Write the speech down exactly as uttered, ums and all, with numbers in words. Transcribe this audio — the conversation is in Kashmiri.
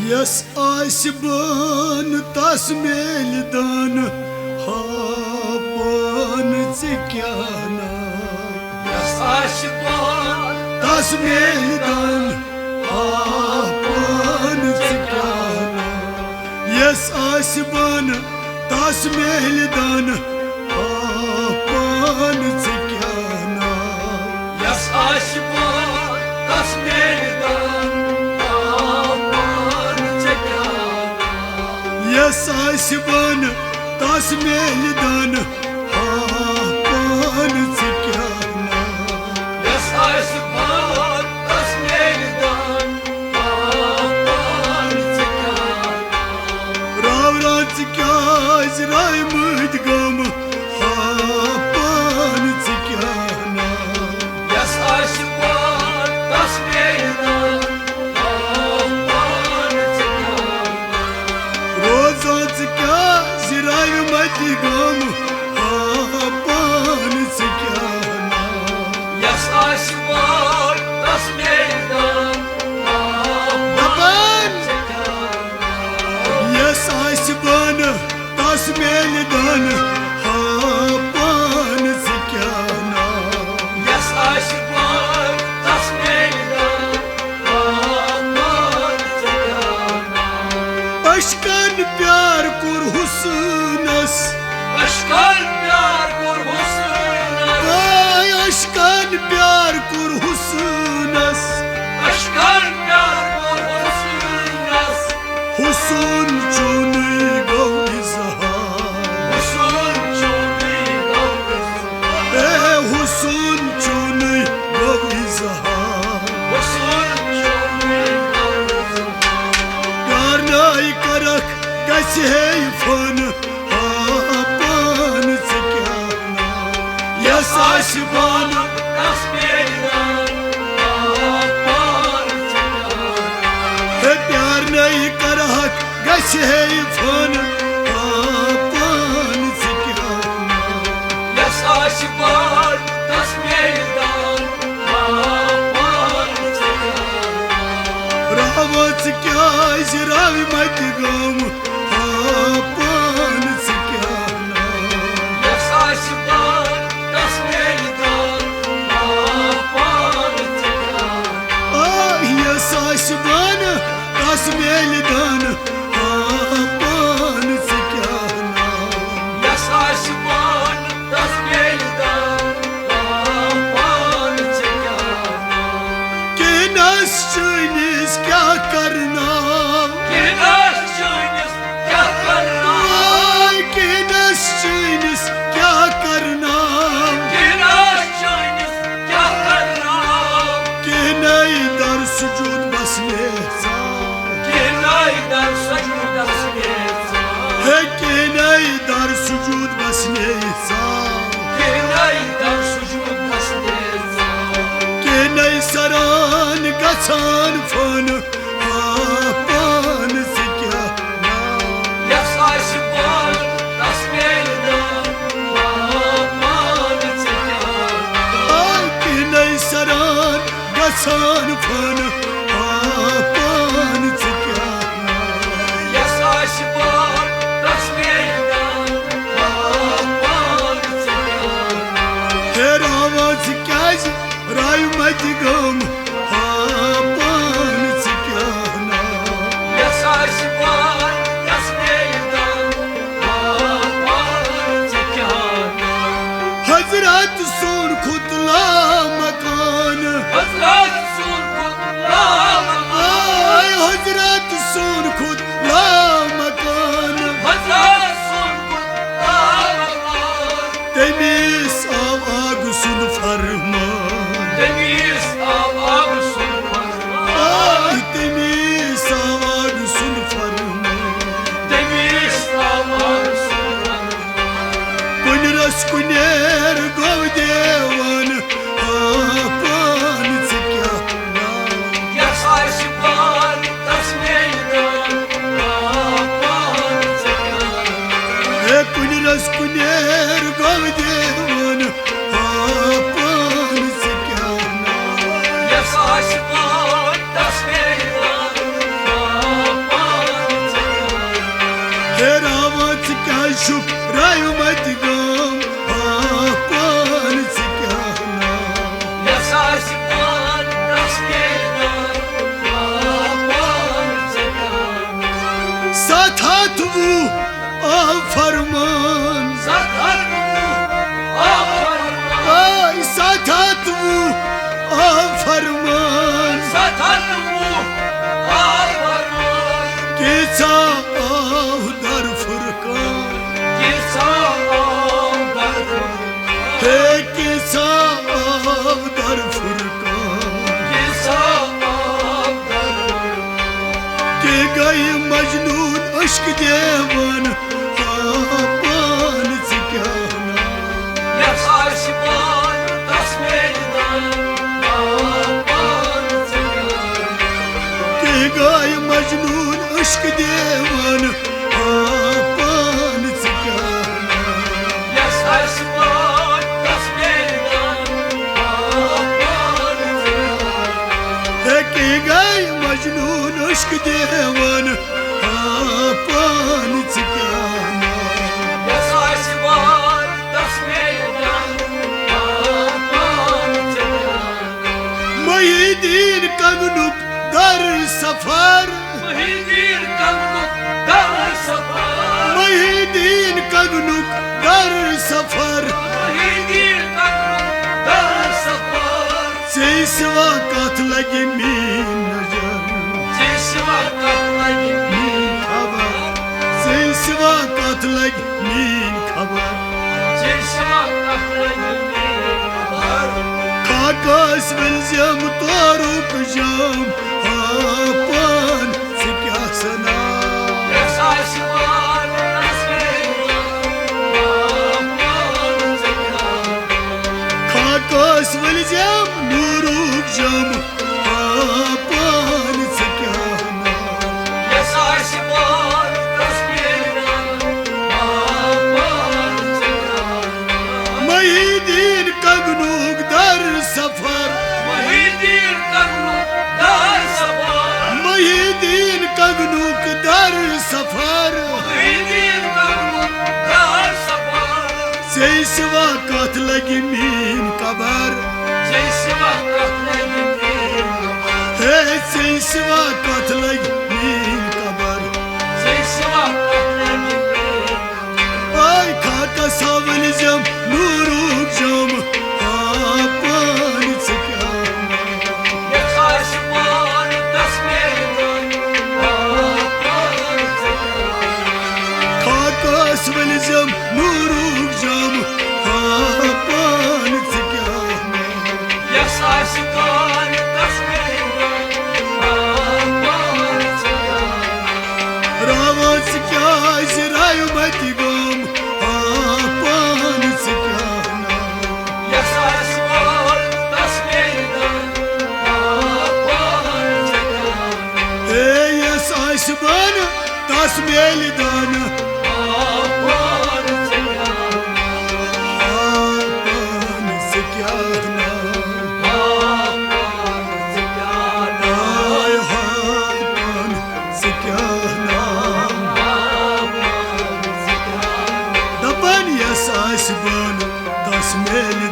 یس آسہِ بان تس میلہِ دان، ہا پان ژےٚ کیٛاہ ناو؟ یس آسہِ بان تس میلہِ دان، ہا پان ژےٚ کیٛاہ ناو؟ یس آسہِ بان تس میلہِ دان، ہا پان ژےٚ کیٛاہ ناو؟ یس آسہِ بان تس میلہِ دان، ہا پان ژےٚ کیٛاہ ناو؟ یس آسہِ بان تس میلہِ دان، ہا پان ژےٚ کیٛاہ ناو؟ یس آسہِ بان تس میلہِ دان، ہا پان ژےٚ کیٛاہ ناو؟ راو راو ژٕ کیٛازِ رٲومٕتۍ گامہٕ، ہا پان ژےٚ کیٛاہ ناو؟ یس آسہِ بان تس میلہِ دان، ہا پان ژےٚ کیٛاہ ناو؟ روزان ژٕ کیٛازِ رٲومٕتۍ گامہٕ، ہا پان ژےٚ کیٛاہ ناو؟ یس آسہِ بان تس میلہِ دان، ہا پان دپان، ژےٚ کیٛاہ ناو؟ یس آسہِ بان تس میلہِ دان، ہا پان ژےٚ کیٛاہ ناو؟ یس آسہِ بان تس میلہِ دان، ہا پان ژےٚ کیٛاہ ناو؟ اشکن پیار کوٚر حسنس، اشکن پیار کوٚر حسنس۔ آے اشکن پیار کوٚر حسنس، اشکن پیار کوٚر حسنس۔ حسن چونُے گوٚو اظہار، حسن چونُے گوٚو اظہار۔ اے حسن چونُے گوٚو اظہار، حسن چونُے گوٚو اظہار۔ پیار ناے کرکھ گژھِ ہے فن، ہا پان ژےٚ کیٛاہ ناو؟ یس آسہِ بان تس میلہِ دان، ہا پان ژےٚ کیٛاہ ناو؟ ہے پیار ناے کرکھ گژھِ ہے فن، ہا پان ژےٚ کیٛاہ ناو؟ یس آسہِ بان تس میلہِ دان، ہا پان ژےٚ کیٛاہ ناو؟ راوان ژٕ کیٛازِ رٲومٕتۍ گامہٕ، ہا پان ژےٚ کیٛاہ ناو؟ یس آسہِ بان تس میلہِ دان، ہا پان ژےٚ کیٛاہ ناو؟ آ، یس آسہِ بان تس میلہِ دان، ہا پان ژےٚ کیٛاہ ناو؟ یس آسہِ بان تس میلہِ دان، ہا پان ژےٚ کیٛاہ ناو؟ کینس چٲنِس کیٛاہ کرناو؟ کینس چٲنِس کیٛاہ کرناو؟ آے کینس چٲنِس کیٛاہ کرناو؟ کینس چٲنِس کیٛاہ کرناو؟ کینَے در سجود بس میژاو۔ کینَے در سجود بس میژاو۔ ہے کینَے در سجود بس میژاو۔ کینَے در سجود بس میژاو۔ کینَے سران گژھان فن، ہا پان ژےٚ کیٛاہ ناو؟ یس آسہِ پان تس میلہِ دان، ہا پان ژےٚ کیٛاہ ناو؟ آے کینَے سران گژھان فن، ہا پان ژےٚ کیٛاہ ناو؟ یس آسہِ پان تس میلہِ دان، ہا پان ژےٚ کیٛاہ ناو؟ ہے راوان ژٕ کیٛازِ رٲومٕتۍ گامہٕ، ہا پان چھُکھ رٲومٕتۍ گام، ہاپان ژٕ کیٛاہ نام؟ یَس آسہِ پان تَس میلہِ دان، ہاپان ژٕ کیٛاہ نام؟ ستھ ہتھ وُہ آو فرمان۔ ستھ ہتھ وُہ آو فرمان۔ آے ستھ ہتھ وُہ آو فرمان۔ ستھ ہتھ وُہ آو فرمان۔ کیژاہ آو در فرقان۔ کیژاہ آو در فرقان۔ ہے کیژاہ آو در فرقان۔ کیژاہ آو در فرقان۔ کہ گٔے مجنون عشق دیوان، ہاپان ژٕ کیٛاہ نام؟ یَس آسہِ پان تَس میلہِ دان، ہاپان ژٕ کیٛاہ نام؟ کہ گٔے مجنون عشق دیوان، ہاپان ژٕ کیٛاہ نام؟ یَس آسہِ پان تَس میلہِ دان، ہاپان ژٕ کیٛاہ نام؟ ہے کہ گٔے مجنون عشق دیوان، ہاپان ژٕ کیٛاہ نام؟ یَس آسہِ وار تَس میلہِ دان، ہاپان ژٕ کیٛاہ نام؟ محی الدین کنگنُک در سفر۔ محی الدین کنگنُک در سفر۔ محی الدین کنگنُک در سفر۔ محی الدین کنگنُک در سفر۔ ژےٚ سوا کتھ لگہِ میٲنۍ نظر؟ ژےٚ سوا کتھ لگہِ میٲنۍ خبر؟ ژےٚ سوا کتھ لگہِ میٲنۍ خبر؟ ژےٚ سوا کتھ لگہِ میٲنۍ خبر؟ خاکس ؤلزم تورُک جام، ہاپان ژٕ کیٛاہ سنا؟ یَس آسہِ پان تَس میلہِ دان، ہاپان ژٕ کیٛاہ نام؟ خاکس ؤلزم نورُک جام، ہاپان ژٕ کیٛاہ نام؟ یَس آسہِ پان تَس میلہِ دان، ہاپان ژٕ کیٛاہ نام؟ محی الدین کنگنُک در سفر۔ محی الدین کنگنُک در سفر۔ محی الدین کنگنُک در سفر۔ محی الدین کنگنُک در سفر۔ ژےٚ سوا کتھ لگہِ میٲنۍ خبر؟ ژےٚ سوا کتھ لگہِ میٲنۍ خبر؟ ہے، ژےٚ سوا کتھ لگہِ میٲنۍ خبر؟ ژےٚ سوا کتھ لگہِ میٲنۍ خبر؟ آے خاکس ؤلزم نورُک جام، ہاپان ژٕ کیٛاہ نام؟ یَس آسہِ پان تَس میلہِ دان، ہاپان ژٕ کیٛاہ نام؟ خاکس ؤلزم نورُک جام، ہاپان ژٕ کیٛاہ نام؟ یَس آسہِ پان تَس میلہِ دان، ہاپان ژٕ کیٛاہ نام؟ راوان ژٕ کیٛازِ رٲومٕتۍ گام، ہاپان ژٕ کیٛاہ نام؟ یَس آسہِ پان تَس میلہِ دان، ہاپان ژٕ کیٛاہ نام؟ ہے یَس آسہِ پان تَس میلہِ دان، ہاپان ژٕ کیٛاہ نام؟ ہاپان ژٕ کیٛاہ نام؟ ہاپان ژٕ کیٛاہ نام؟ آے ہاپان ژٕ کیٛاہ نام؟ ہاپان ژٕ کیٛاہ نام؟ دَپان یَس آسہِ پان تَس میلہِ